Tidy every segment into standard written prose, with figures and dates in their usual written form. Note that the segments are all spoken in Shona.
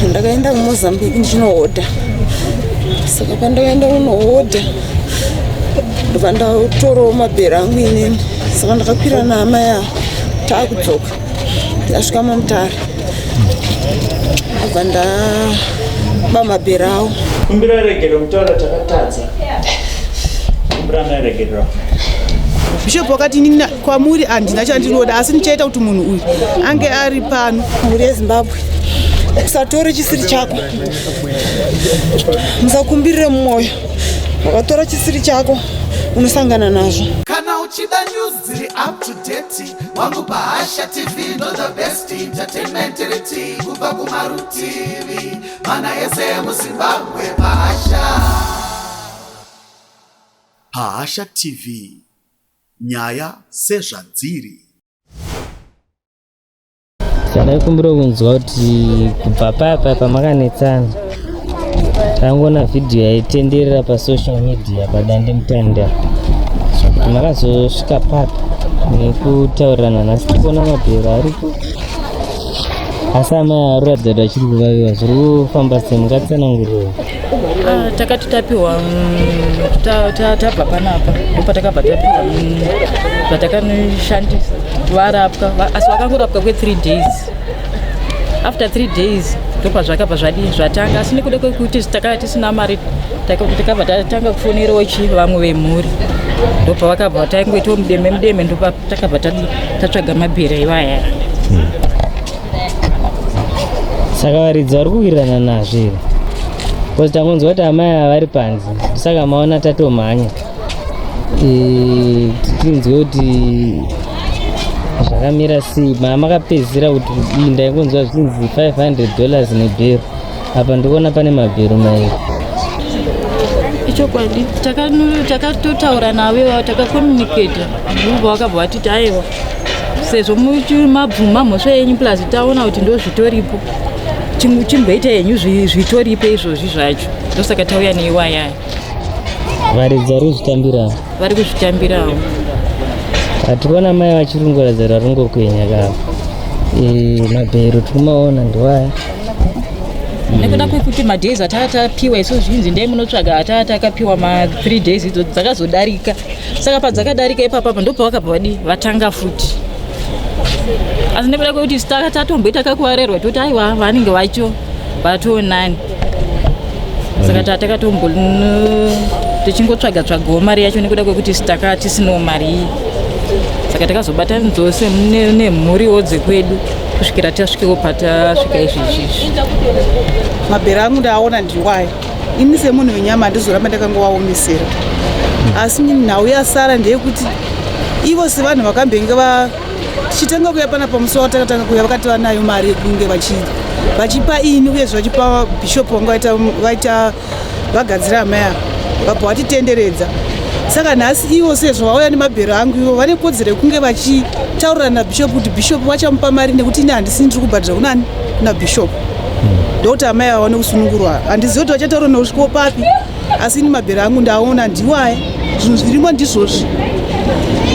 Ndakaenda kuMozambique ndichinohodha. Saka pandakaenda kunohodha ndobva ndatorawo mabhero angu inini. Saka ndakakwira naamai ava taakudzoka. Ndikasvika maMutare. Ndobva ndaba mabhero awo. Kumbira regero kutaura takatadza. Kumbira regerero. Bishop wakati inini kwamuri handina chandinoda asi ndichaita kuti munhu uyu ange ari pano. Mhuri yeZimbabwe, usatore chisiri chako, musakumbirire mumwoyo. Wakatora chisiri chako unosangana nazvo. Kana uchida news dziri up to date wangu paHasha TV ndo the best entertainment riti kubva kumarutivi mana ese emuZimbabwe paHasha. PaHasha TV, nyaya sezvadziri. Ndaikumbira kunzwa kuti kubva paya paya pamakanetsana tangoona vhidhiyo yaitenderera pasocial media padandemutande kuti makazosvika papi nekutaurirana. Nhasi tikuona mabhero aripo asi amai aruratidza kuti vachiri kuvaviwa. Zviri kufamba sei? Mungatsanangurira? Ah, takati tapiwa tabva panapa ndopatakabva tapiwa zvatakanoshandisa varapwa, asi vakangorapwa kwe3 days. After 3 days ndopazvakabva zvadii, zvatanga. Asi nekuda kwekuti takanga tisina mari, takabva tatanga kufonerawo chi vamwe vemhuri, ndobva vakabva taingoitawo mudeme mudeme, ndopa takabva tatsvaga mabhera iwaya. Saka varidzi vari kuwirirana nazvo here? Because tangonzwa kuti amai ava vari panze, saka maona tatomhanya tinzwe kuti zvakamira sei. Makapedzisira kuti kudii? Ndaingonzwa zvichinzi $500 nebhero. Apa ndikuona pane mabhero mairi. Ichokwadi, takatotaura navo ivavo, takacommunicata ndobva vakabva vatiti aiwa, sezvo mabvuma mhosva yenyu, plus taona kuti ndo zvitoripo, chimboita henyu zvitoripo izvozvi zvacho. Ndosaka tauya neiwayaya. Varidzi vari kuzvitambirawo? Vari kuzvitambirawo. Hatikuona mai vachirunguradza rarungokwenya kava. Mabhero tikumaona ndiwaya. Nekuda kwekuti madays ataa tapiwa isu zvinzi ndei munotsvaga, ataa takapiwa ma3 days idzo dzakazodarika. Saka padzakadarika ipapapa ndopavakabva vadii, vatanga futi. Asi nekuda kwekuti isu tatomboita kakuvarerwa toti aiwa, vanenge vacho vatonani, saka tatakatombo tichingotsvaga tsvagawo mari yacho nekuda kwekuti isu taka tisinawo mari iyi. Saka takazobatanidzwawo nemhuriwo dzekwedu kusvikira tasvikewo patasvika izvezvizvi. Mabhero angu ndaaona ndiwayo. Ini semunhu wenyama handizoramba ndakangovaomesera, asi nhau yasara ndeyekuti ivo sevanhu vakambenge va tichitanga kuya pana pamusi watakatanga kuya, vakati vanayo mari yekunge vachipa ini, uyezve vachipa bishop vanga vaita vagadzira amai ava, vabva vatitenderedza. Saka nhasi ivo sezvo vauya nemabhero angu, ivo vane kodzero yekunge vachitaurirana nabishop kuti bishop vachamupa mari, nekuti ini handisi ndiri kubhadhira kunani, kuna bishop, ndokuti amai ava vaone kusunungurwa. Handizivi kuti vachataura nosvikawo papi, asi ini mabhero angu ndaona ndiwaya, zvinhu zvirimo ndizvozvi.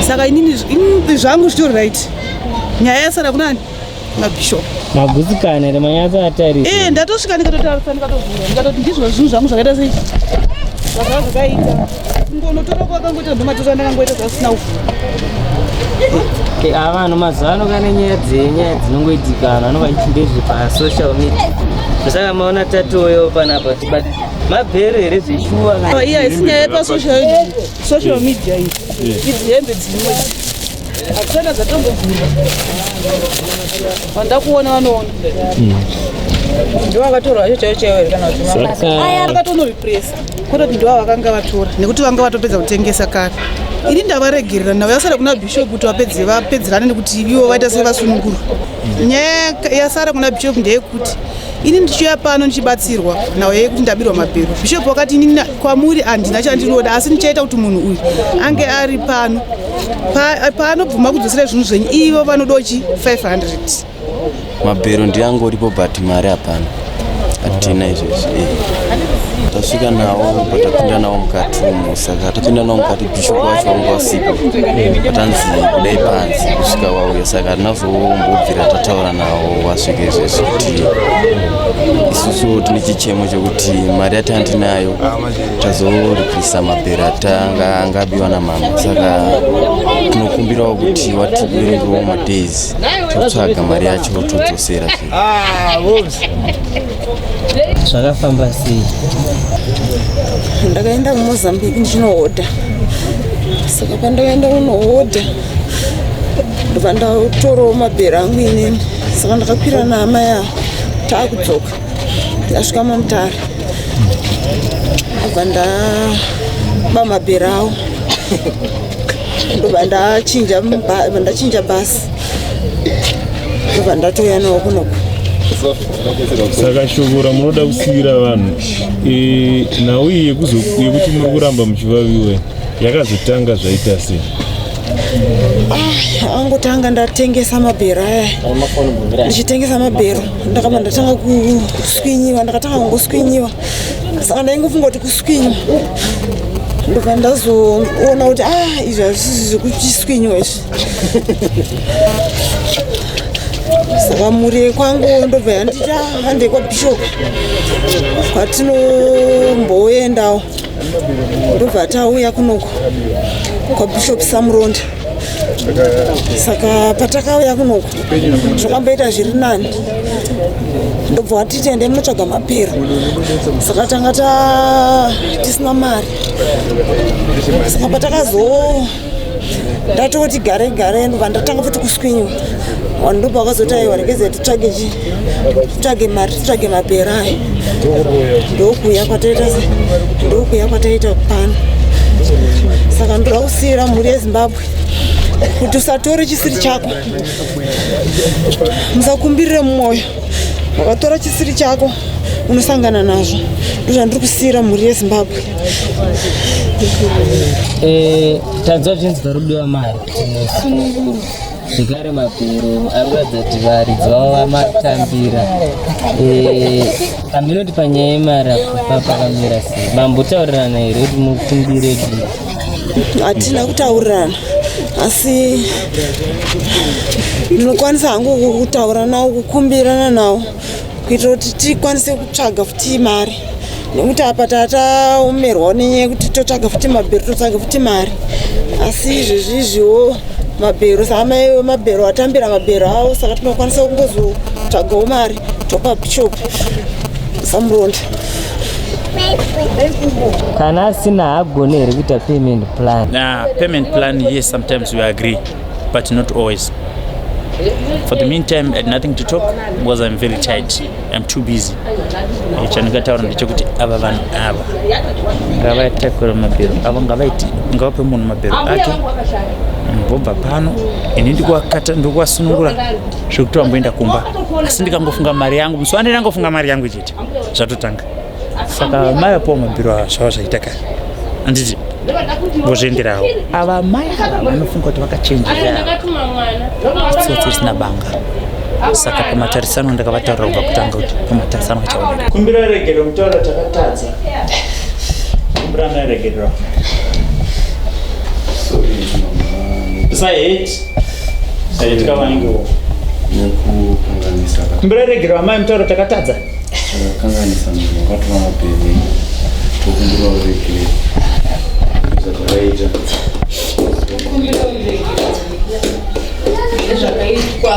Saka inini zvangu zvitori right. Nyaya yasara kunani, mabishop. Magutsikana here? Manyatso atarisa? Eh, ndatosvika ndikatotarisa, ndikatovhura, ndikatoti ndizvo zvinhu zvangu zvakaita sei, zvazva zvakaita. Kungonotora kwakangoita, ndomatora ndakangoita zvasina kuvhura. Ava vanhu mazuva ano kane nyaya dzenyaya dzinongoitika, vanhu vanova ndezve pasocial media. Saka maona tatoyo panapa tibate mabhero here zveshuwa? Iya isi nyaya yepasocial social media iyi. Idzi hembe dzimwe hatisana dzatombovhurwa, vanda kuona vanoona Ndiwo akatorwa acho chaiwo chaiwo here kana kuti Saka vakatonorepresa kutoti ndiva vakanga vatora, nekuti vanga vatopedza kutengesa kare. Ini ndavaregerera. Nhau yasara kuna bishop kuti vapedze vapedzerane, nekuti ivo vaita sevasunungurwa. Nyaya yasara kuna bishop ndeyekuti ini ndichiuya pano ndichibatsirwa nhau yekuti ndabirwa mabhero, bishop wakati inini kwamuri handina chandinoda, asi ndichaita kuti munhu uyu ange ari pano paanobvuma kudzosera zvinhu zvenyu, ivo vanodochi 500. Mabhero ndiangoripo, but mari hapana, hatina izvezvi. Tasvika nawo, patapinda nawo mukati umu, saka tapinda nawo mukati, bishop wacho vanga vasipo, patanzi kudai panze kusvika wauya. Saka hatina zombobvira tataura nawo wasvika izvezvi kuti Isusu tine chichemo chekuti mari yatanga tinayo tazoripisa mabhero atanga anga abiwa namama, saka tinokumbirawo kuti wativerengewo madays totsvaga mari yacho todzosera zve. Zvakafamba sei? Ndakaenda kuMozambique ndichinohodha. Saka pandakaenda kunohodha, ndobva ndatorawo mabhero angu inini. Saka ndakakwira naamai ava, taakudzoka, ndikasvika maMutare, ndobva ndaba mabhero avo, ndobva ndachinja ndachinja bhasi, ndobva ndatouya nawo kunoku. Saka shoko ramunoda kusiyira vanhu, nhau iyi yekuti muri kuramba muchivaviwe yakazotanga zvaita sei? Angotanga ndatengesa mabhero aya. Ndichitengesa mabhero, ndakabva ndatanga kuswinyiwa, ndakatanga kungoswinyiwa. Saka ndaingofunga kuti kuswinywa, ndobva ndazoona kuti ah, izvi hazvisi zvekuchiswinywa izvi. Saka mhuri kwangu ndobva yanditi, "Ah, handei kwabishop kwatinomboendawo." Ndobva tauya kunoku kwabishop Samuronda. Saka patakauya kunoku zvakamboita zviri nani, ndobva watiti endai munotsvaga mapero. Saka tanga ta tisina mari. Saka patakazo ndatoti gare gare, ndobva ndatanga futi kuswinyiwa. Vanhu ndobva vakazoti, aiwa, regedzai titsvage chi titsvage mari, titsvage mapero aya. Ndokuuya kwataita ndokuuya kwataita pano. Saka ndoda kusiyira mhuri yeZimbabwe kuti usatore chisiri chako, musakumbirire mumwoyo. Wakatora chisiri chako unosangana nazvo. Ndozvandiri kusiyira mhuri yeZimbabwe. Tanzwa zvinzi parudiwa mari kuti musunungurwe zvekare. Mapero ari kuratidza kuti varidzi vavo vamatambira. Haminoti panyaya yemari apa pakamira sei? Mambotaurirana here kuti mukumbire kuti Hatina kutaurirana, asi ndinokwanisa hangu kutaura nawo, kukumbirana nawo, kuitira kuti tikwanise kutsvaga futi mari, nekuti apa tataomerwawo nenyaya yekuti totsvaga futi mabhero, totsvaga futi mari. Asi izvezvi izviwo mabhero, saamai mabhero atambira mabhero avo, saka tinokwanisa kungozotsvagawo mari topa Bishop Samuronda. Kana asina, haagoni here kuita payment plan? Nah, payment plan, yes, sometimes we agree, but not always. For the meantime, I had nothing to talk because I'm very tight. I'm too busy. Chandingataura ndechekuti ava vanhu ava ngavatakure mabhero avo, ngavaiti ngavape munhu mabhero ake, vobva pano. Ini ndikuwakata, ndikuwasunungura zvekuti vamboenda kumba. Asi ndikangofunga mari yangu, musi wandinangofunga mari yangu chete, zvatotanga. Saka mai vapiwa mabhero ava, zvava zvaita kare, handiti? Vozvienderawo. Ava mai ava vanofunga kuti vakachenjera, tsotsi risina banga. Saka pamatarisano ndakavataurira kubva kutanga kuti pamatarisano achaoneka. Kumbira regero, mutaura takatadza, kumbira mai regerero. Usahate tikavangewo. Nekukanganisa. Kumbira regero amai, mutauro takatadza. Takakanganisa munhu wakatora mabhero, tokumbira uregere zvatakaita. Zvakaitwa.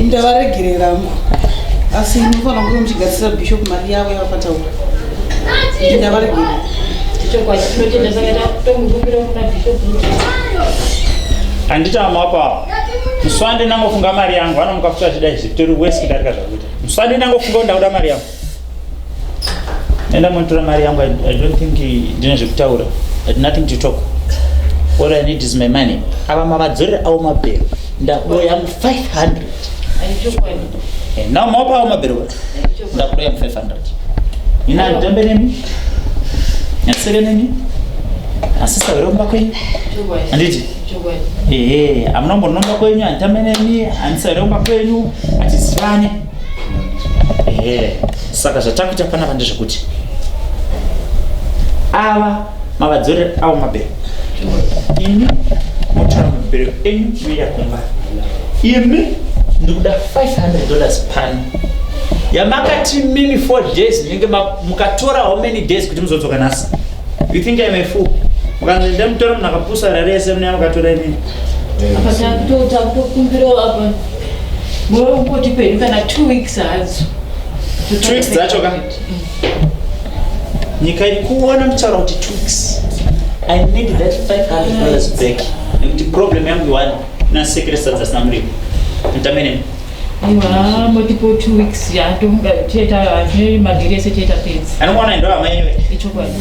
Ndavaregererangu, asi munofanira kunge muchigadzirisa bishop mari yavo yavakataura. Ndavaregerera. Chokwadi, tinotenda. Saka tomukumbira kuna bishop. Handiti amapo muswande nangofunga mari yangu, vanomuka futi vachida zvitori wesi kudarika zvakuita. Muswande nangofunga kuti ndakuda mari yangu, enda motora mari yangu. I don't think ndine zvekutaura. I had nothing to talk. All I need is my money. Ava mavadzorera avo mabhero, ndakudo yangu 500. Chokwadi. Now maopa avo mabhero, ndakudo yangu 500. Ina handitambe nemi, handiseke nemi, asi sawira kumba kwenyu, handiti? Ehe, hamuna kumbononga kwenyu, handitambe nemi, handisawira kumba kwenyu, hatizivani. Ehe, saka zvatakuita panapa ndezvekuti ava mavadzorera avo mabhero, imi motora mabhero enyu moenda kumba. Imi ndikuda $500 pano. Yamakati mimi 4 days, munenge mukatora how many days kuti muzodzoka nhasi? You think I'm a fool? Mukanzi ndamutora munhu akapusa rarese mune yamakatora inini. Apa takutokumbirawo apa mungoti pedu kana 2 weeks hadzo. 2 weeks dzacho ka, nyika iri kuona mutaura kuti 2 weeks. I need that $500 back, nekuti problem yangu iwani nasekere sadza sina muripo mutamene. Aiwa, motipo 2 weeks yatonga tieta tine madhiri ese tieta pedzi. Anokuona ndo hama yenyu. Ichokwadi.